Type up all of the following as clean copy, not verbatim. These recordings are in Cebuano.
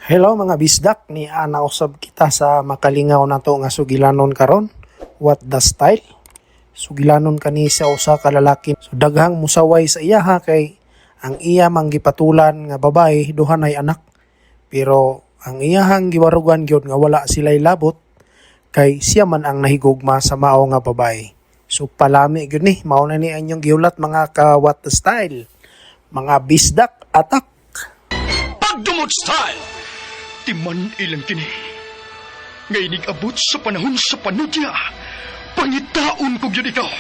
Hello mga bisdak, ni ana usab kita sa makalingaw nato nga sugilanon karon. What the style? Sugilanon kani sa usa ka lalaki. So daghang musaway sa iyaha kay ang iya mang gipatulan nga babae duha nay anak. Pero ang iyahang giwarugan gyud nga wala sila'y labot kay siya man ang nahigugma sa mao nga babae. So palami gyud ni, mao na ni ang inyong gihulat mga ka what the style. Mga bisdak atak. Pagdumot style! Timan ilang kini. Ngay abot sa panahon sa panudya. Pangitaon ko gyud ikaw.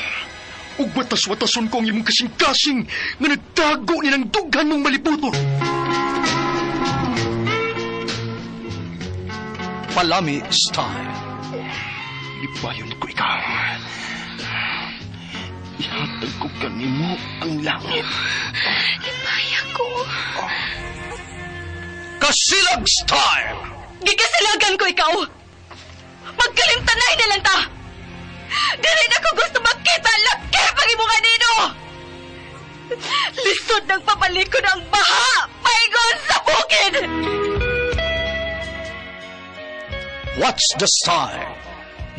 Ug watas-watason ko ang imong kasing-kasing nga nagtago ni ng dughan mong maliputon. Palami style. Libayon ko ikaw. Ihatag ko kanimo ang langit. Himaya ko. Kasilag style! Gikasilagan ko ikaw! Magkalimtanay na lang ta! Dili na ko gusto makita ang laki pag imong kanino! Lisod ng papalikon ang baha! Paingon sa bukid! What's the style?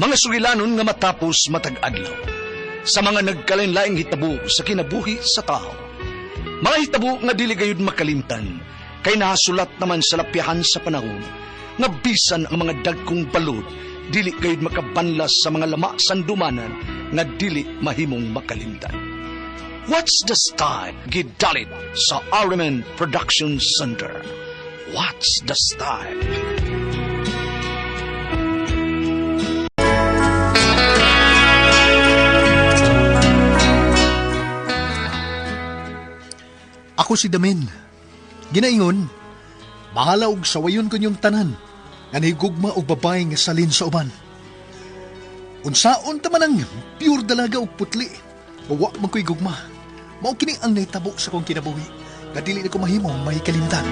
Mga sugilanon nga matapos matag adlaw. Sa mga nagkalain-laing hitabo sa kinabuhi sa tao. Mga hitabo nga dili gayud makalimtan, kay nahasulat naman sa lapyahan sa panahon, nga bisan ang mga dagkong balod, dili gayud makabanlas sa mga lama sandumanan nga dili mahimong makalimtan. What's the style? Gidalit sa Armen Production Center. What's the style? Ako si Damin. Ginaingon, bahala og sawayon ko niyong tanan, nga nahigugma og babae nga salin sa uban. Unsaon ta man ang pure dalaga og putli, wa man ko'y gugma. Mao kini ang nahitabo sa kong kinabuhi, nga dili na ko mahimo may kalimtan.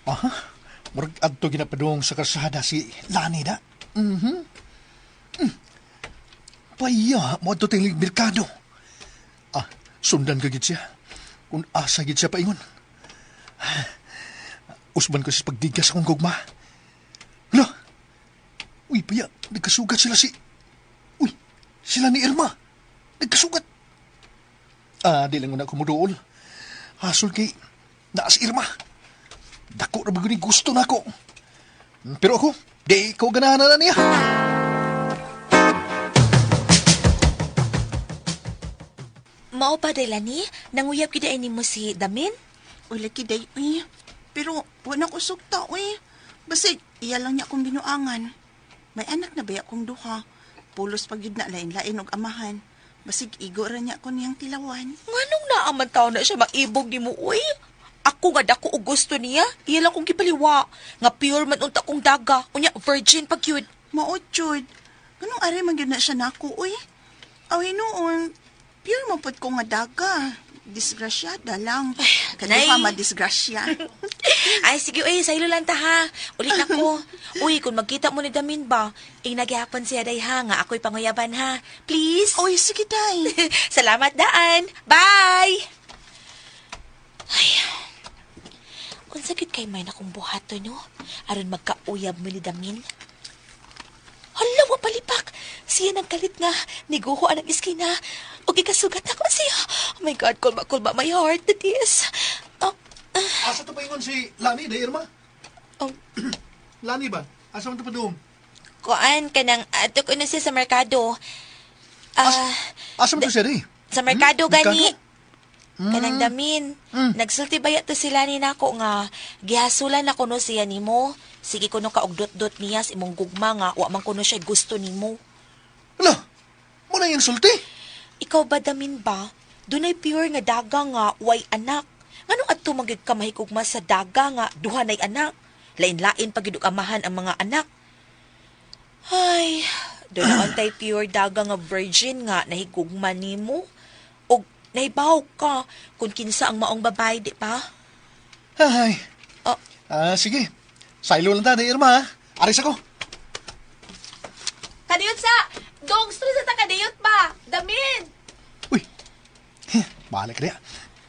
Aha, murag adto ginapadung sa kalsada si Lani da. Paya, mo ato tinglig merkado. Ah, sundan ka gid siya. Kung asa gid siya paingon. Usban ko sa pagdigas akong gugma. Hala! Uy, paya, nagkasugat sila si... Uy, sila ni Irma. Nagkasugat. Ah, di lang na kumuduol. Hasol kay, naa si Irma. Dako na ba gusto na ako. Pero ako, di ko ganahan na niya. Mao pa Delani, nanguyab gid ay nimo si Damin? Ula kiday, uy. Pero wala ko sugta, uy. Basig, iya lang niya akong binuangan. May anak na ba akong duha? Pulos pag yun na lain-lain og amahan. Basig, igo ra niya ko niyang tilawan. Nganong naaman taon na siya maibog nimo uy? Ako nga dako og gusto niya, iya lang kong gipaliwa. Nga pure man unta kong daga, unya virgin pag yun. Mao, jud. Ganong ari man gyud na siya nako, uy. Aw, hinuon, pure man pud ko nga daga. Disgrasyada lang. Nay. Kaduha madisgrasya. Ay sige uy, saylo lang ta ha. Ulit na ko. Uy, kung magkita mo ni Damin ba, nagyapon siya day ha, nga ako'y panguyaban ha. Please. Uy, sige, day. Salamat daan. Bye. Ay. Unsa gyud kay may nakong buhaton no? Aron magkauyab mo ni Damin. Hala, wa palipak. Siya nang kalit nga. Niguho ang iskina. O gikasugat ako siya. Oh my God, kulba, kulba my heart. That is. Oh, Asa to paingon si Lani, da Irma? oh, Lani ba? Asa man to padung? kuan ka nang ato ko na siya sa merkado. Ah, Asa man to siya di? sa merkado gani. Merkado? Kanang Damin. Nagsulti ba to sila ni nako nga gihasulan na kuno siya nimo. Sige kuno ka og dot-dot niya sa imong gugma nga wa man kuno siya gusto nimo. Hala, mo na yung sulti. Ikaw ba Damin ba? Dunay pure nga daga nga way anak. Nganong adto man gyud ka mahigugma sa daga nga duha nay anak? Lain-lain pa gyud og amahan ang mga anak. Ay, doon antay pure daga nga virgin nga nahigugma nimo. Og nahibaw ka kung kinsa ang maong babae, di pa? Ay. Oh. Ah, sige. Saylo lang ta, da Irma ha. Aris ako. Kadiyot sa! Dong, sa ta kadiyot ba? Damin! Uy, Bahala ka niya.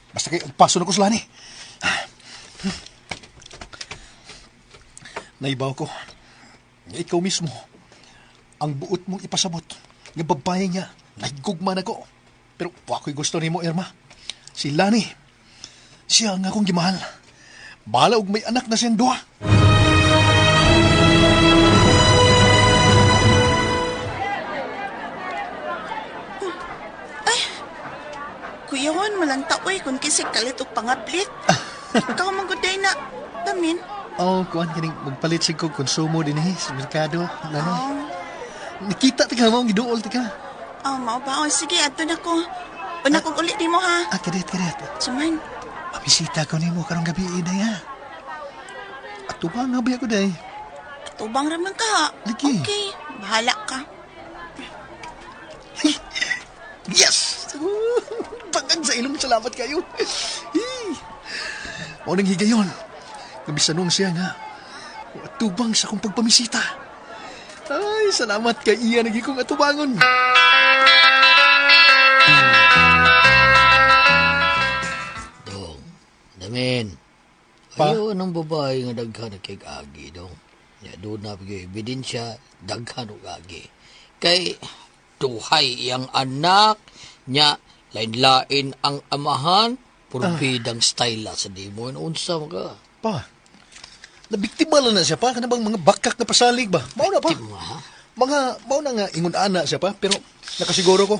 Basta kay paso na ko sila ni. Naibaw ko. Nga ikaw mismo, ang buot mong ipasabot, nga babae niya, nahigugma na ko. Pero wa ko'y gusto nimo, Irma. Si Lani, siya ang akong gimahal. Bahala og may anak na siyang duha. Kuya Juan, malanta oy kung kisig kalit og pangablit. Ikaw man gud na. Damin. Oh, kuan kining magpalit sig ko konsumo dinhi sa merkado. Lani. Oh, Nakita tika mo ang giduol tika. oh mao ba? Oh, sige, adto na ko. Una kong uli nimo ha. Ah, kadet, kadet. Suman. Mamisita ko nimo karong gabi inay ha. Ato ba nga ba ako day? Tubang raman ka ha. Lagi. Okay, bahala ka. Yes! Bangag sa ilong, salamat kayo. Hey. Mao nang higayon. Kabisanong siya nga. Atubang sa akong pagpamisita. Ay, salamat kay iya nagi kong atubangon. Dong, damin. Pa? Ayaw anong babae nga daghan na kay agi, dong. Ya, doon na pag ebidensya, daghan og agi. Kay, duhay iyang anak, nya, lain-lain ang amahan, purbidang style sa dimo. Unsa mo ka? Pa, nabiktima lang na siya pa. Kana bang mga bakak na pasalig ba? Mao na pa. Biktima, ha? Mga, mao na nga ingon ana siya pa. Pero nakasiguro ko,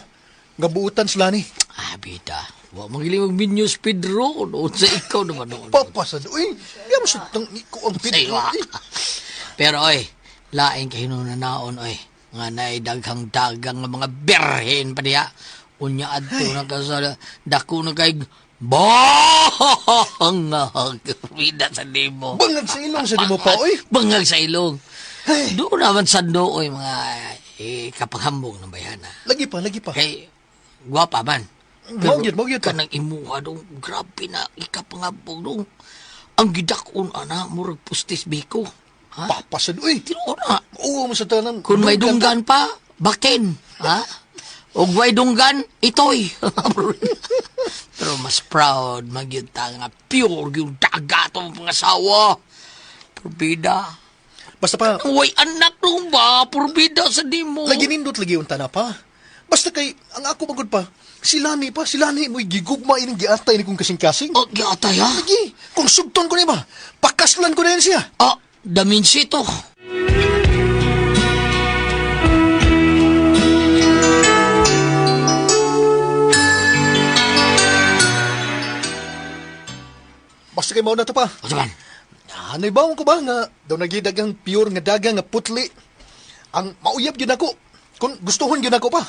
nga buutan sila ni. Ah, bita. Wa magiling mag Minions Pedro. Unsa ikaw naman noon. Papa sa uy, di mo sa tang iko ang Sa'yo, Pedro. ah. Uy. Pero oy, laing kay naon oy. Nga naay daghang dagang nga mga berhen pa diha. Unya adto na ka sa dako na kay bangag vida sa dimo. Bangag sa ilong sa dimo pa, oy. Bangag sa ilong. Doon naman sa nooy mga eh, kapaghambong ng bayana. Lagi pa, lagi pa. Kay gwapa man. Mao gyud, mao gyud pa. Kanang imuha dong, grabe na ikapangabog dong. Ang gidakon ana murag pustis biko. Ha? Papa sa uy. Tinuod na. Oo mo sa tanan. Kung may dunggan pa, bakin. Ha? Og way dunggan, itoy. Pero mas proud magyud ta nga pure yung daga tong pangasawa. Purbida. Basta pa, Ang way anak nung ba, purbida sa dimo. lagi nindot lagi yung tana pa. Basta kay, ang ako magod pa, sila ni pa, sila ni mo'y gigugma ining giatay ni kong kasing-kasing. Oh, giatay ha? Lagi, kung sugton ko ni ba, pakaslan ko na yan siya. Ah, daminsito. Basta kay mao na to pa. O man? Hanay ba ko ba nga daw nagidagang pure nga dagang nga putli. Ang mauyab gyud ako. Kung gustuhon gyud ako pa.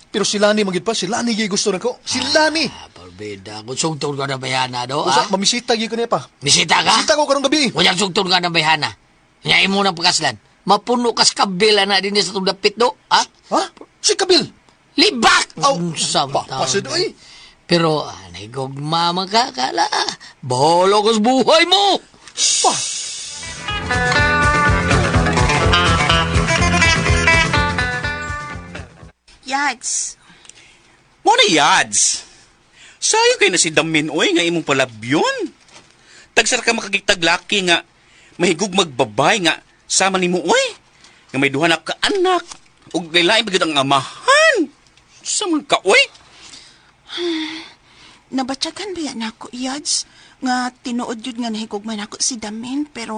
Pero sila ni magyud pa, sila ni gyud gusto nako. Sila ni. Ah, porbida. Kung sugton ka ng bayana do, Usa ah? mamisita gyud ko niya pa. Misita ka? Misita ko karong gabi. Kung sugton ka ng bayana, nya imo ng pagkaslan. Mapuno kas kabila na din sa itong dapit do, ha? Ha? Si Kabil. Libak! Aw, Sa papasid, oy. Pero, anay gugma makakala. Bahala ka sa buhay mo! Pa. Yads. Mo na yads. Sayo kay na si Damin oy nga imong palabyon. Tagsar ka makagitag laki nga mahigug magbabay nga sama nimo oy. Nga may duha na ka anak ug lain pa gyud ang amahan. Sa man ka oy. Nabatyagan ba yan ako, Yads? Nga tinuod yun nga nahigugman ako si Damin, pero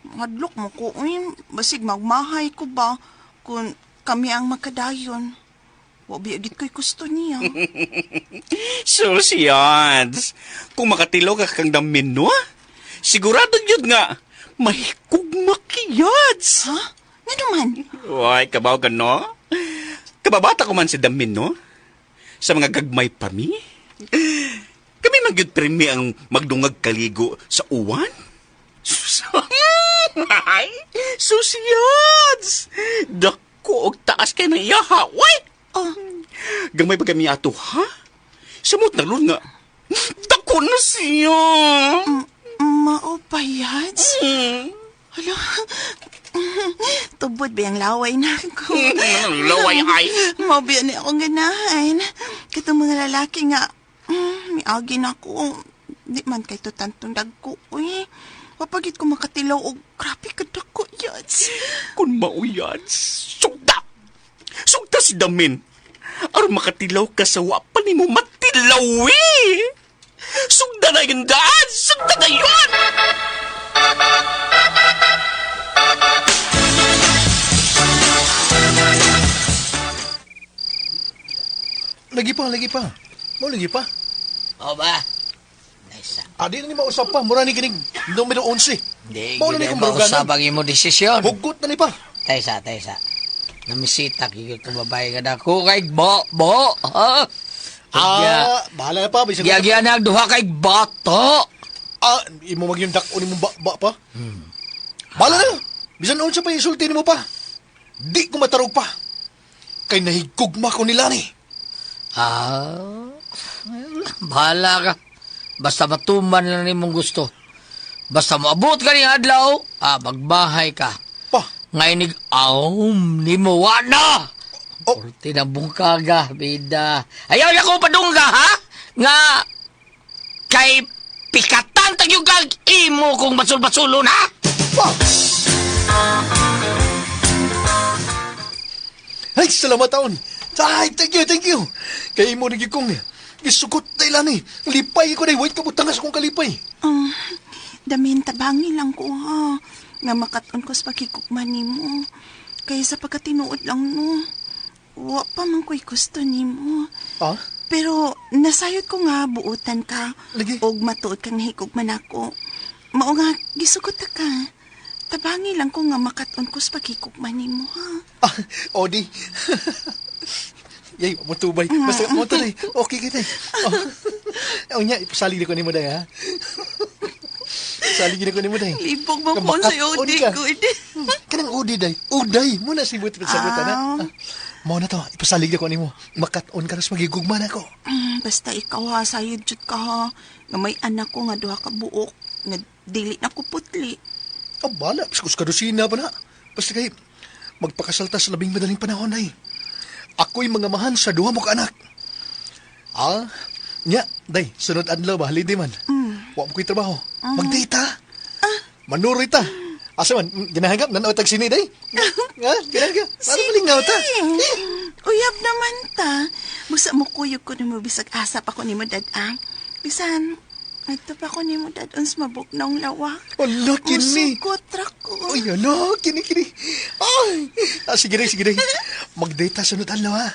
madlok mo ko, uy, basig magmahay ko ba kung kami ang magkadayon. Wa biyagit ko'y gusto niya. Sus yads. Kung makatilo ka kang Damin no, ah, sigurado gyud nga mahigug makiyads. Ha? Nga naman? Uy, kabaw ka no? Kababata ko man si Damin no? Sa mga gagmay pa mi. Kami magyud primi ang magdungag kaligo sa uwan. Sus, ay, susyads! Dako og taas kay nang iyaha, uy! Oh, Gamay pa kami ato, ha? Samot na lun nga. Dako na siya! mao pa, Yads? Hala, tubod ba yung laway na ako? Laway ay! Mao ba ni akong ganahan? Katong mga lalaki nga, Miagi na ako. Di man kay to tantong dagko, uy. Wapagit ko makatilaw og grabe ka dako, yads. Kung mauyan, sugda! Sugda si Damin. Aron makatilaw ka sa wa pa nimo matilaw eh. Sugda na yun daan! Sugda na yun! Lagi pa, lagi pa. Mo lagi pa. O ba? Nice. Adi na ni mausap pa. Mura ni kinig numero 11. Hindi, Mao na ni gid kong baruganan. mausap ang imo desisyon. Hugot na ni pa. Taysa, taysa. Namisita, kigil itong babae ka na. Kukay, bo, bo, ha? Ah, bahala na pa. Bisag Giagyan na ang duha kay bato. Ah, imo mag yung dak-o nimo ba, ba pa. Bahala na. Bisan unsa pa insulti nimo pa. Di ko matarog pa. Kay nahigugma ko nila ni. Ah, bahala ka. Basta matuman lang nimong gusto. Basta moabot ka ning adlaw, ah, magbahay ka. Pa. Ngayon aom nimo wa na. Oh. Orti na bungkaga, bida. Ayaw na ko padungga, ha? Nga, kay pikatan tagyong kag imo kong basul-basulon, ha? Pa. Ay, salamat taon. Ay, thank you, thank you. Kay imo ni kong gisugot na ilan eh. Lipay ko na, wait ka butangas kong kalipay. Damin tabangi lang ko ha. Nga makaton ko sa pakikugma nimo. Kaya sa pagkatinuod lang no. Wa pa man ko'y gusto nimo. Ah? Pero nasayod ko nga buutan ka. Lagi. Og matuod kang nahigugma nako. Mao nga gisugot ta ka. Tabangi lang ko nga makaton ko sa pakikugma nimo ha. Ah, Odi. Yay, mutubay. Basta mo to day. Okay kita. Oh. Oh, nya, ipasalig ko nimo day ha. Salig ko nimo day. Libog mo ko sa Makaon Odi ka. good. Kanang udi day. Uday mo na sibot sagutan ha. Ah. Ah, Mo na to, ipasalig ko nimo. Makat-on ka ras magigugma na ko. Basta ikaw ha, sayod jud ka ha. Nga may anak ko nga duha ka buok. Nga dili na ko putli. Oh, bala, paskus ka dosina pa na. Basta kay magpakasal ta sa labing madaling panahon day. Ako'y mga mahan sa duha mo ka anak. Ah, nya, day, sunod adlaw ba, holiday man. Wa mo ko'y trabaho. Mag-date ta. Manuroy ta. Asa man, ginahangap, nanaw tag sini, day. Nga, ginahangap. Para malingaw ta. Sige. Uyab naman ta. Busa mo kuyog ko nimo bisag asap ako nimo dad-ang. Bisan, adto pa ko nimo dad-on sa mabugnaw lawak. Ala, kini. Musugot ra ko. Uy, ano, kini, kini. Ay, ah, sige day, sige day. Mag-date ta sunod adlaw, ha.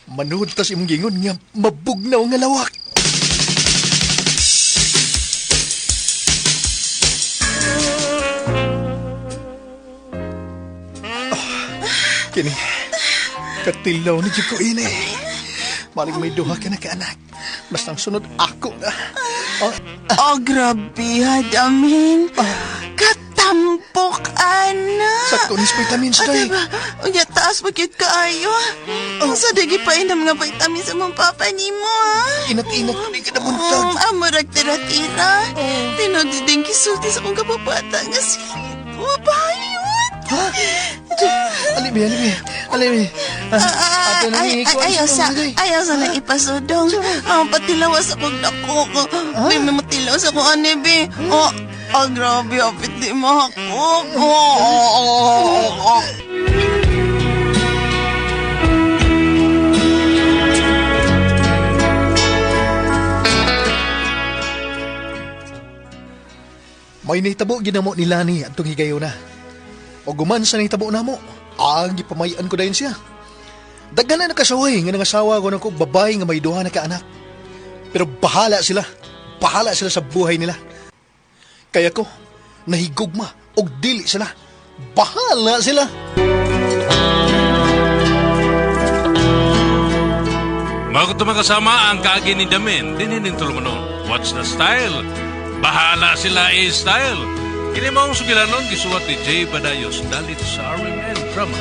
Manood ta sa imong gingon nga mabugnaw nga lawak. Ah, kini, katilaw ni Jiko ini. Malig may duha ka na kaanak. Basta ang sunod ako na. Oh, Oh, grabe ha, Damin. Katampok, ana. Sakto ni vitamins, day. Diba? Unya, taas pa gyud kaayo. Ang sa digi pa inam nga vitamins sa mong papa nimo, ha? Inat-inat ko ni ka nabuntag. Amurag tira-tira. Tinod din kisulti sa akong kababata nga si Mabayot. Ha? Alimi, alimi, alimi. Ah, ato na ni Ay, ayaw sa, ayaw sa nang ipasudong. Ah, patilawas akong dako. May matilaw sa akong ane, be. Oh, ah, grabe, apit di mo ako. Oh, oh, oh, oh, oh. May nahitabo ginamo ni Lani atong higayuna. O guman sa nahitabo namo, ang gipamayan ko dayon siya. Daghan na nakasaway nga nangasawa ko nako babae nga may duha na kaanak. Pero bahala sila. Bahala sila sa buhay nila. Kaya ko, nahigugma og dili sila. Bahala sila. Mga kasama ang kaagi ni Damin, dinin tulumanon. What's the style? Bahala sila eh style. Kini maong sugilanon gisuwat ni Jay Badayos dalit sa RMN Drama.